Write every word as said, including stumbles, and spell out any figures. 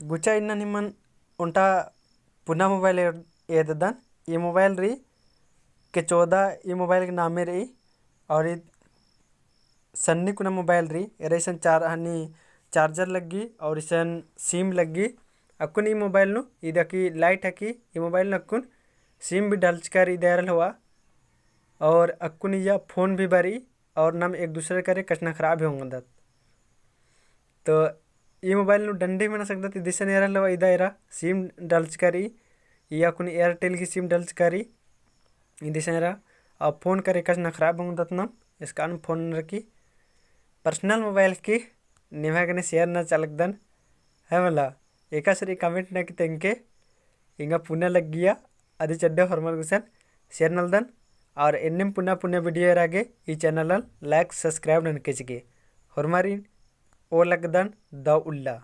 गुचा इन्ना निमन ओन्टा पुना mobile ए-, एददन। ई mobile रई के चौदह, ई mobile के नामे रई। और ई सन्नी कुना mobile रई, एरा इसन चार हनी charger लग्गी और इसन SIM लग्गी। अक्कुन ई mobile नू इदा की light हकी, ई mobile नू अक्कुन SIM भी डलचका रई इदा एरा लहवा। और अक्कुन इया phone भी बरई और नम एक दूसरे करे कछनखरआ भी ओंगदत। तो ई mobile नू डंडी मना सकदत, इदिसन एरा लहवा इदा एरा SIM डलचका रई, इया अक्कुन Airtel की SIM डलचका रई, इदिसन एरा। अब phone करे कछनखरआ भी ओंगदत नम, इसकान phone रखी। Personal mobile की निम्है गने share नना चालकदन, है मला, एकासे रई comment नना की तेंगके, एंगा पुना लग्गिया, अदी चड्डे होरमर गुसन share नलदन, और एन्नेम पुना पुना video एरा गे ई channel अन like subscribe ननके चिके। होरमारिन ओलगदन दव उल्ला।